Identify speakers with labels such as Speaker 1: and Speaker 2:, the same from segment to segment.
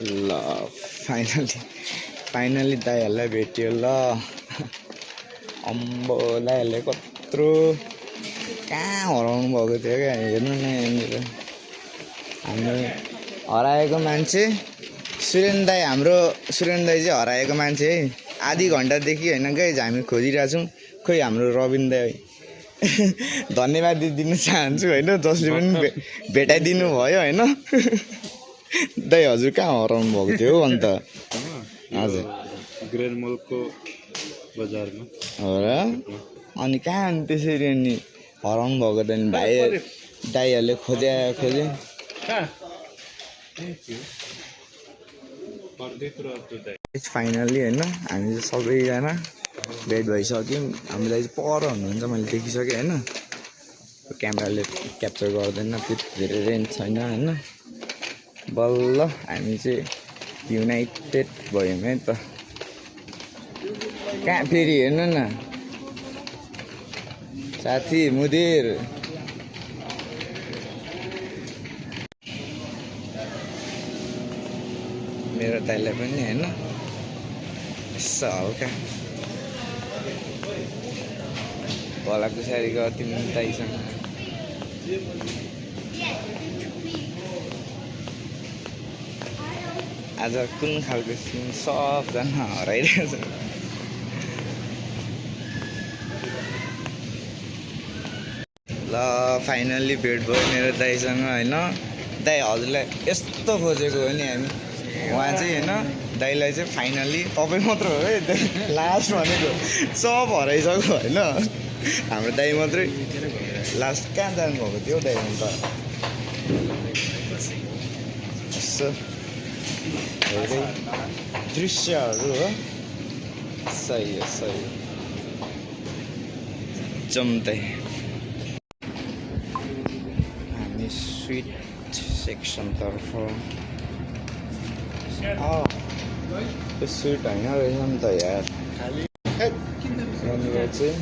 Speaker 1: ल फाइनली दाइहरूलाई भेट्यो ल। अम्बो दाइहरूले कत्रो कहाँ हराउनु भएको थियो क्या, हेर्नु न यहाँनिर हाम्रो हराएको मान्छे सुरेन दाई। हाम्रो सुरेन दाई चाहिँ हराएको मान्छे है। आधी घन्टादेखि होइन गाइज हामी खोजिरहेको छौँ, खोइ हाम्रो रबिन दाई धन्यवाद दिनु चाहन्छु होइन, जसले पनि भेटाइदिनु भयो होइन। दाइ हजुर कहाँ हराउनु भएको थियो हौ अन्त? हजुर
Speaker 2: ग्रेन मलको बजारमा
Speaker 1: हो र? अनि कहाँ अनि त्यसरी अनि हराउनु भएको त नि भाइ दाइहरूले खोजे फाइनल्ली होइन हामी चाहिँ सबैजना भेट भइसक्यौँ। हामीलाई चाहिँ पर हुनुहुन्छ मैले देखिसकेँ होइन। क्यामेराले क्याप्चर गर्दैन, त्यति धेरै रेन्ज छैन होइन। बल्ल हामी चाहिँ युनाइटेड भयौँ है त। कहाँ फेरि हेर्नु न साथी मुदिर, मेरो दाइलाई पनि होइन यसो हल्का भलाकुसारी गर्थ्यौँ दाइसँग। आज कुन खालको सिन सबजना हराइरहेछ। ल फाइनल्ली भेट भयो मेरो दाइसँग होइन। दाइ हजुरलाई यस्तो खोजेको हो नि हामी, उहाँ चाहिँ होइन दाइलाई चाहिँ फाइनल्ली तपाईँ मात्र हो है लास्ट भनेको, सब हराइसक्यो होइन। हाम्रो दाइ मात्रै लास्ट कहाँ जानुभएको थियो दाइ अन्त? यसो हेर्दै दृश्यहरू हो। सही हो सही हो जम्दै। हामी स्विट सेक्सनतर्फ त्यो स्विट होइन रहेछ नि त यार। यहाँनिर चाहिँ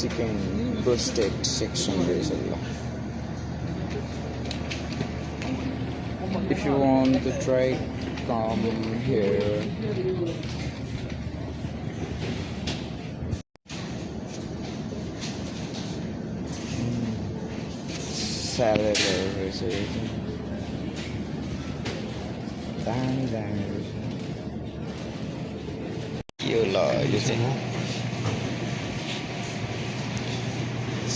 Speaker 1: चिकन ब्रोस्टेड सेक्सन रहेछ ल। If you want to try, come here. Salad रहेछ यो चाहिँ दामी दामी रहेछ यो। ल यो चाहिँ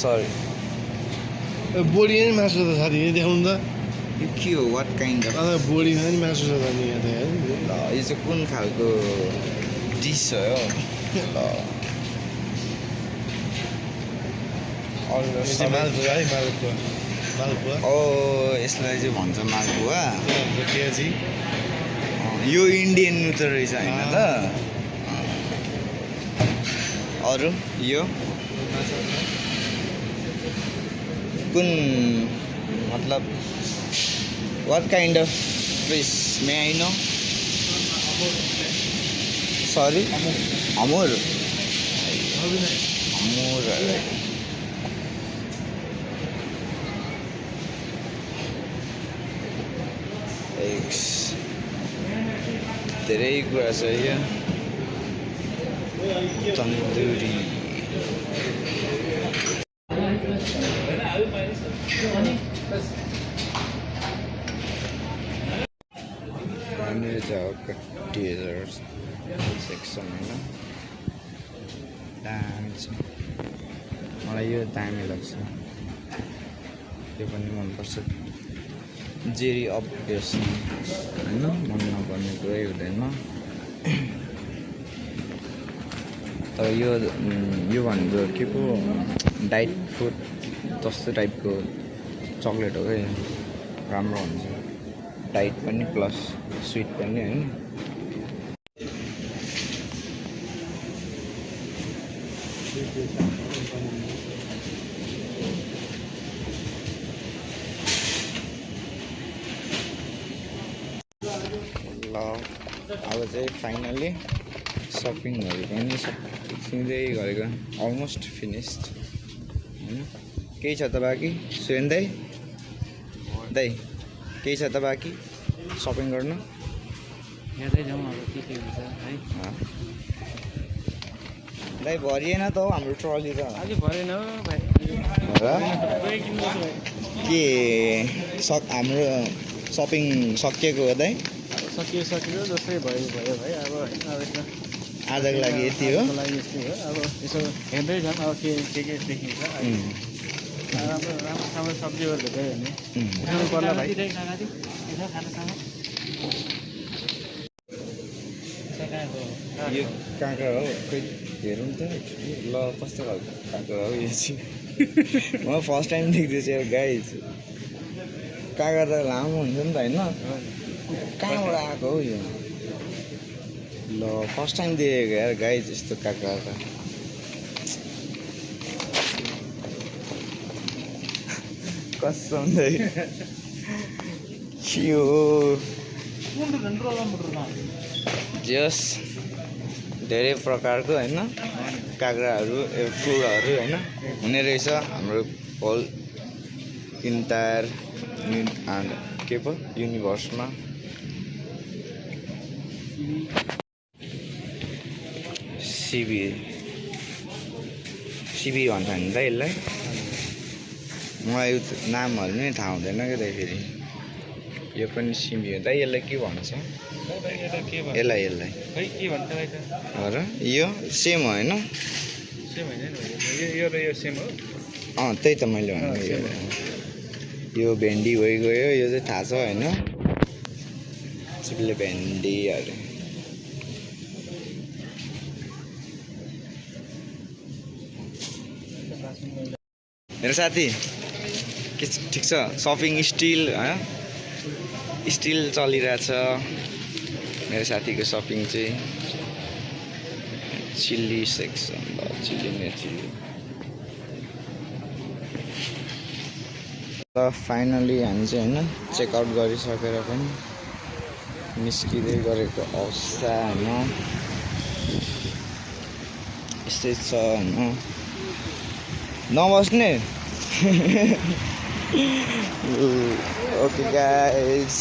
Speaker 1: सरी
Speaker 2: बोडी नै मासु त साथी यहाँ देखाउनु त।
Speaker 1: यो के हो? What kind of?
Speaker 2: बोडीमा नि मासु छ त नि यहाँ त हेर्नु।
Speaker 1: ल यो चाहिँ कुन खालको डिस हो? ल
Speaker 2: मालपुवा है, मालपुवा मालपुवा।
Speaker 1: ओ यसलाई चाहिँ भन्छ मालपुवा।
Speaker 2: प्याजी
Speaker 1: यो इन्डियन त रहेछ होइन त? अरू यो कुन मतलब what kind of fish may I know? Sorry Amur Amur धेरै कुरा छ यो। तन्दुरी यहाँनिर चाहिँ डेजर्ट सेक्सन होइन दामी छ। मलाई यो दामी लाग्छ, त्यो पनि मनपर्छ। जेरी अभियसली होइन मन नपर्ने कुरै हुँदैन। तर यो भनेको के पो डाइट फुड जस्तो टाइपको चक्लेट हो क्या, राम्रो हुन्छ। डाइट पनि प्लस स्विट पनि होइन। ल अब चाहिँ फाइनली सपिङहरू पनि सकिँदै गरेको, अलमोस्ट फिनिस्ड होइन। केही छ त बाँकी? सुरेन दाई केही छ त बाँकी सपिङ गर्नु?
Speaker 3: हेर्दै जाउँ अब के हुन्छ है।
Speaker 1: दाइ भरिएन त हौ हाम्रो ट्रली त
Speaker 3: आज भरेन हौ भाइ।
Speaker 1: र
Speaker 3: गयो किन्दैछु भाइ।
Speaker 1: के हाम्रो सपिङ सकिएको हो दाइ?
Speaker 3: अब सकियो जस्तै भयो भाइ अब होइन अब यसमा
Speaker 1: आजको लागि यति हो।
Speaker 3: आजको लागि यस्तै हो। अब यसो हेर्दै जाउँ अब के देखिन्छ अहिले। राम्रो सब्जीहरू भेट्यो भने उठाउनु पर्ला भाइ।
Speaker 1: यो काँक्रा हो खोइ हेरौँ त ल कस्तो खालको काँक्रा हो यो चाहिँ म फर्स्ट टाइम देख्दैछु यार गाइज काँक्रा त लामो हुन्छ नि त होइन कहाँबाट आएको हौ यो ल फर्स्ट टाइम देखेको यार गाइज यस्तो काँक्रा त कसम यो जस धेरै प्रकारको होइन काँक्राहरू फुलहरू होइन हुने रहेछ हाम्रो होल इन्टायर के पो युनिभर्समा सिबी भन्छ नि त यसलाई मलाई यो नामहरू नै थाहा हुँदैन क्या त फेरि यो पनि सिबी हो त यसलाई के भन्छ यसलाई
Speaker 3: खै के भन्छ भाइ त?
Speaker 1: र यो सेम होइन
Speaker 3: सेम होइन नि यो र यो सेम हो।
Speaker 1: त्यही त मैले भनेको यो भेन्डी भइगयो यो चाहिँ थाहा छ होइन चिप्ले भेन्डी अरे मेरो साथी के ठिक छ सपिङ स्टिल होइन स्टिल चलिरहेछ मेरो साथीको सपिङ चाहिँ चिल्ली सेक्सन ल चिल्ली ल फाइनली हामी चाहिँ होइन चेकआउट गरिसकेर पनि निस्किँदै गरेको अवस्था होइन यस्तै छ होइन नबस्ने ओके गाइस